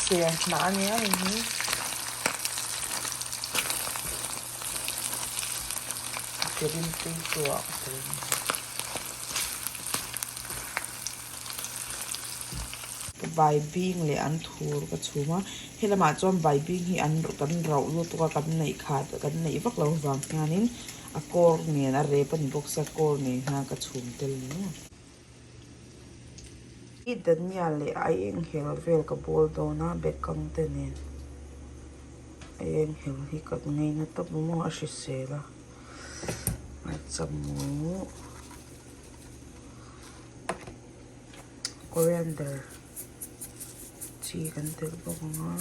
Ser hnah a nia hei hi. Ke rimtui chu ah ka tel a ni. Baibing leh an thur ka chhum a helamah chuan baibing hi an kan rauh lutuk a kan neih khat kan neih vak loh avang hianin a kawr nen a rep a ni bawk sia kawr nen hian ka chhum tel ni maw. I dhania leh a eng hel vel ka bawl dawn a bekang te nen a eng hel hi ka ngaina tawp maw a hrisel a hmarcha mu. Coriander chi kan telh bawk ang a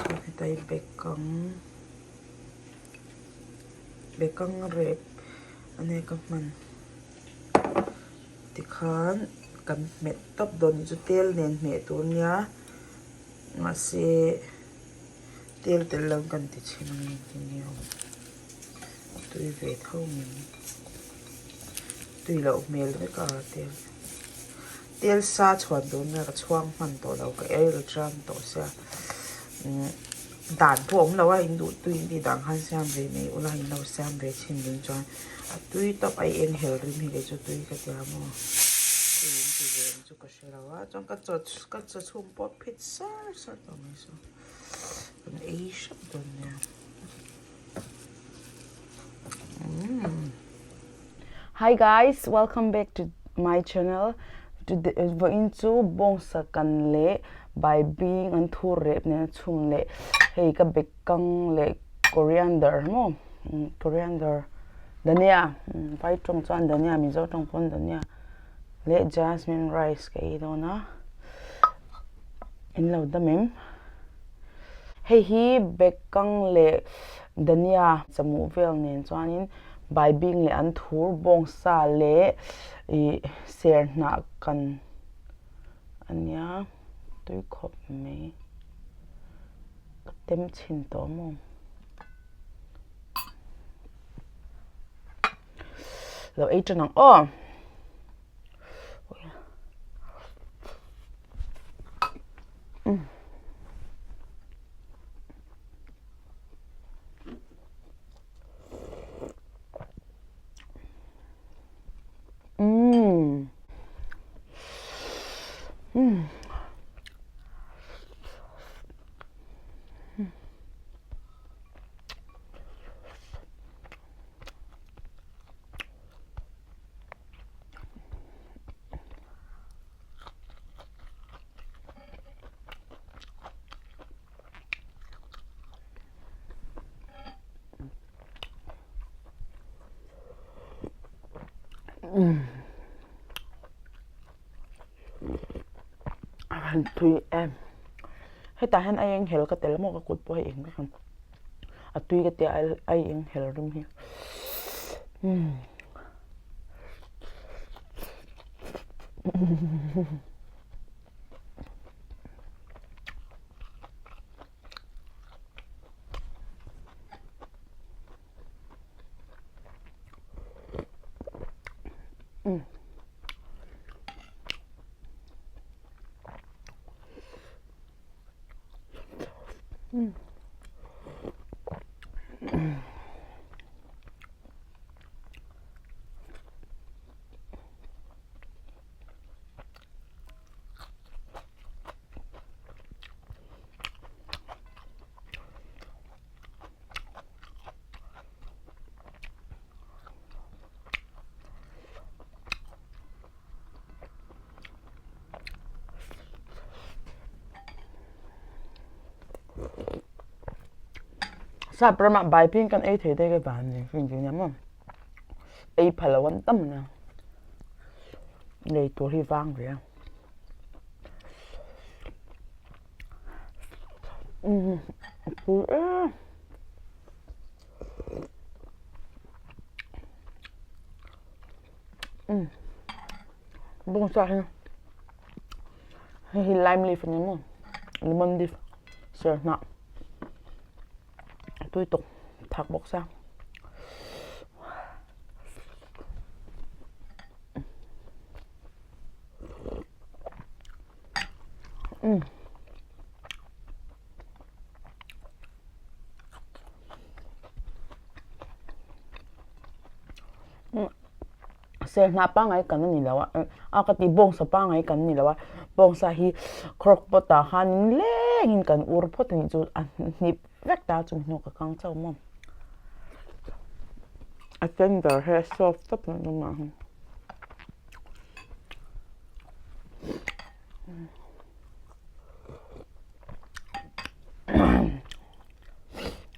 chuan hetai bekang bekang rep a nia ka hman tikhan kan hmet tawp dawn chu tel nen hmeh tur ania mahse tel tel lo kan ti chhin ang engtin nge awm a tui ve tho ngem. Tui loh hmel vek a tel tel sa chhuan tur nia ka chhuang hman tawh lo ka ei ri tan tawh sia umm dan pawh a awm lo a in duh tui in tih dan khan siam ve mai ula in lo siam ve chhin ding chuan a tui tawp a eng hel rim hi kei chu tui ka tia maw tui in ti ve ang chu ka hre lo a chuan ka chaw ka chaw chhum pawh phit sar sar tawh mai saw kan ei hrep dawn nia. Hi guys, welcome back to my channel. Today, vawiin chu bawngsa kan leh baibing an thur rep nen a chhum leh hei ka bekang leh coriander maw coriander dhania vai tawng chuan dhania mizo tawng pawn dhania leh jasmine rice ka ei dawn a in lo dam em. Hei hi bekang leh dhania chamuh vel nen chuanin baibing leh an thur bawngsa leh ih ser hnah kan a nia tui khawp mai ka tem chhin tawh maw lo ei tan ang aw. A han tui em hetah hian aieng hel ka tel maw ka kut pawh hei eng vek ang a tui ka tia aieng hel rim hi umm. Sap ramah baiping kan ei thei te ka van ni hring chu nia maw ei pha lo an tam ania lei tur hi vang ve a umm a pui em. Bawngsa hi hei hi lime leaf a ni maw lemon leaf ser hnah a tui tawk thak bawk sia. Serhnah pangngai kan a ni lo a, a ka ti bawngsa pangngai kan ni lo a, bawngsa hi crock pot ah khanin lengin kan ur phawt a nih chu a hnip vek ta chumi hnu ka kang chauh maw. A tender hi a soft tawp mai maw mah hi.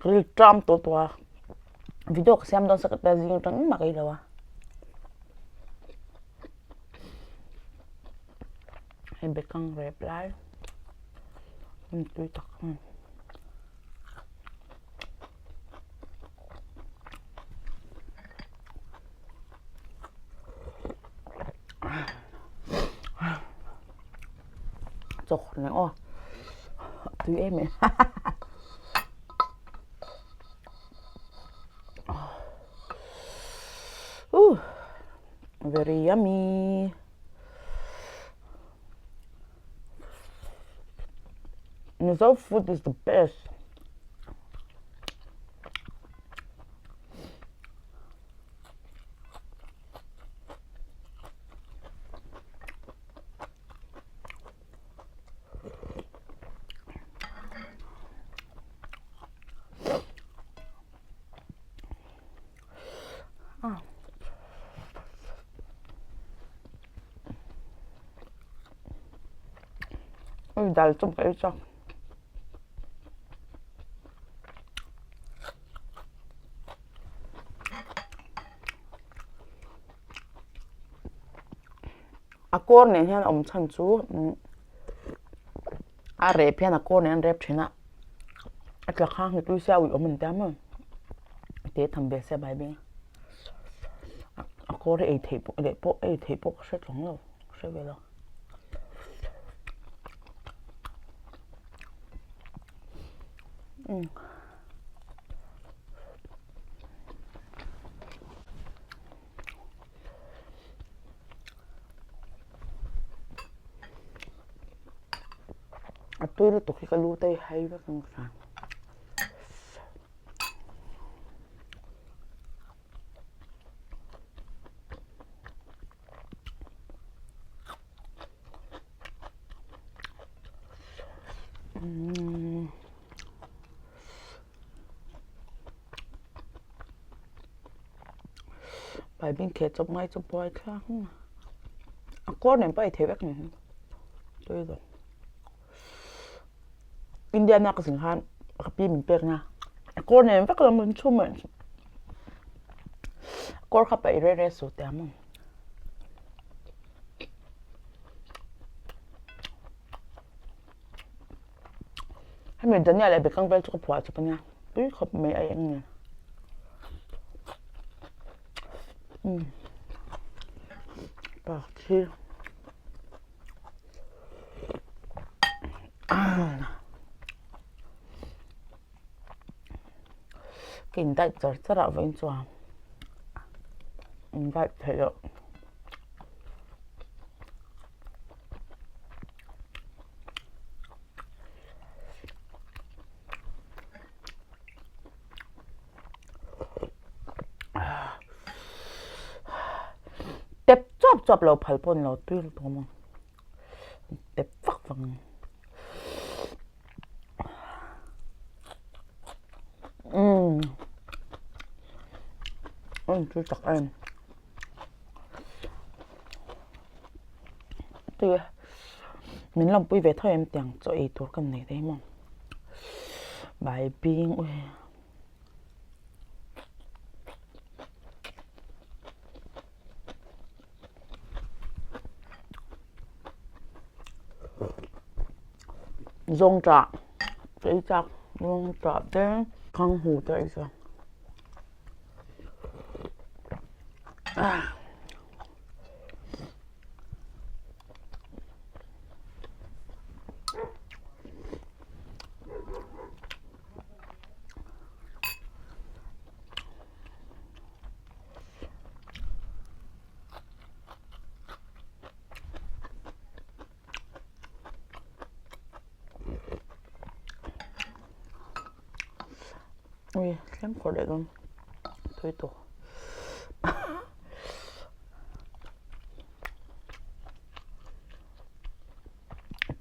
Ril ṭam tawh tawh a. Video ka siam dawn sa ka tia zing atang engmah ka ei lo a. Hei bekang rep lai hmun tui tak a ni. Chaw leh aw tui em em. Ooh, very yummy. Mizo food is the best. Ui dal chu ka ei chak. A kawr nen hian awm chhan chu a rep hian a kawr nen an rep thin a a tla khang hi tui sia uih awm an tia maw te tham ve sia baibing a kawr hi ei theih pawh leh pawh ei theih pawh ka hre tlawng lo ka hre ve lo. A tui lutuk hi ka lu te hi hai vek ang ka Baibing kheh chawp ngai chu buai thlak hlawm a, a kawr nen pawh a ei theih vek ni hi tui lo. India na ka zin khan ka pi min pek na a kawr nen vek lo min chhum a kawr kha paih reh reh suh teh ang maw. Hemi Daniel leh Bekang vel chu ka phuah chawp ania tui khawp mai a eng nen umm pak thi ka in diet char char ah vawiin chuan in diet theih loh. Tep chuap chuap lo phal pawh ni lo tui lutuk a maw tep vak vak ang umm a intui tak em. Tui min lawmpui ve tho em tiang chaw ei tur kan nei thei maw baibing ui zawngṭah ka ei chak zawngṭah te khanghu te a ei chak. Ui thleng khawr leh dawn tui tawh.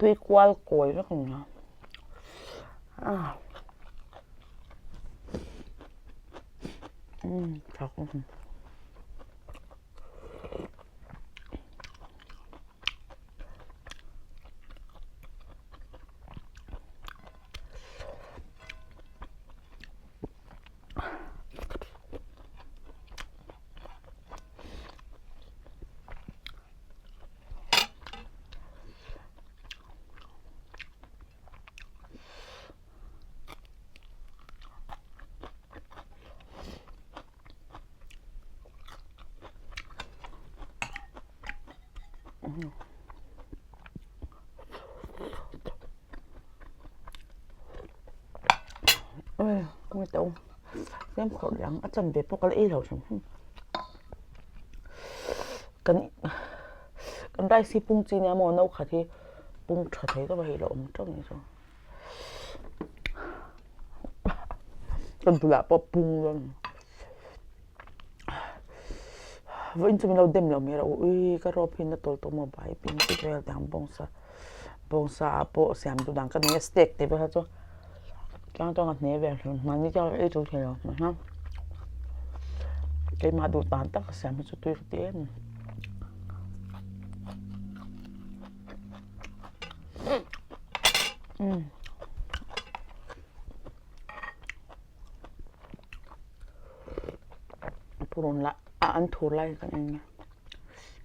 Tui kual kawi vek a ni a. Umm tha khawp mai. Tlem khawrh leh ang a chan ve pawh ka la ei lo hrim hrim kan kan rice hi pung chi nia maw no khat hi pung tha thei deuh a hei lo awm teuh a nih chu kan bulah pawh pung dawn vawiin chu min lo dem lo mai rawh ui ka rawp hi na tawl tawh maw bai ping te vel dang bawngsa bawngsa ah pawh siam duh dan ka nei a steak tih vel kha chu tlang tawng a hne ve hlun mahni chuan ka ei chu thei lo keimah duh tan tak a siam hi chu tui ka ti em. Purun lah a an thur lai kan en a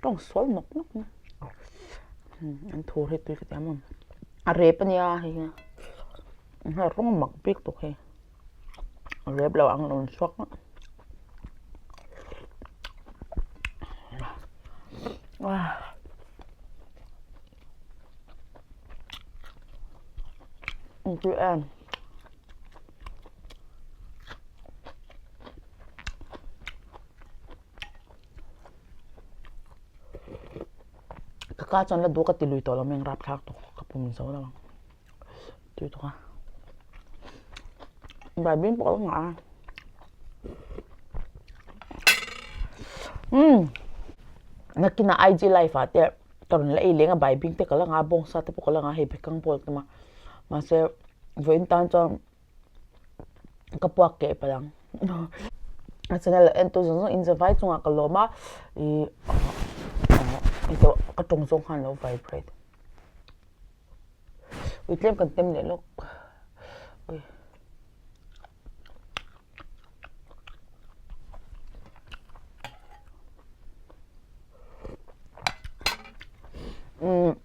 tawng sual nawk nawk mai an thur hi tui ka ti em em a rep ania hei hi a rawng mak bik bawk hei a rep lo ang a rawn chhuak a Tui em. Ka ka chuan la duh ka ti lui tawh lo mai ang rapthlak tawh ka pum zo lo ang tui tawh a baibing pawh ka ngah a umm nakinah IG live ah te ka rawn la ei leng a baibing te ka la ngah a bawngsa te pawh ka la ngah a hei bekang pawh ka la tum a mahse vawiin tan chuan ka puak keh palh ang a channel en tu zawng zawng in zavai chungah ka lawm a ih ka tawng zawng khan a lo vibrate ui tlem kan tem leh lawk ui. Umm.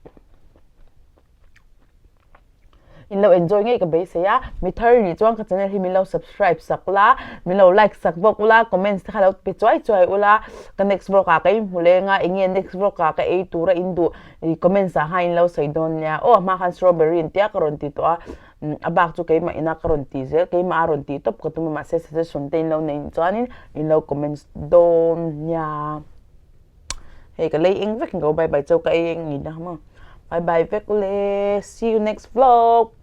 In lo enjoy ngei ka beisei a, mi thar nih chuan ka channel hi min lo subscribe sak ula, min lo like sak bawk ula, comments te kha lo pe chuai chuai ula, ka next vlog ah ka inhmu leng a, eng nge next vlog ah ka ei tur a in duh ih comments ah khan in lo sawi dawn nia, aw a hma khan strawberry in tia ka rawn ti tawh a, a bak chu keimah ina ka rawn ti zel, keimah a rawn ti tawp ka tum a mahse suggestion te in lo nei chuanin in lo comments dawn nia. Hei ka lei eng vek in ko bye bye chau ka ei eng ngei na maw. Bye bye vek ule see you next vlog.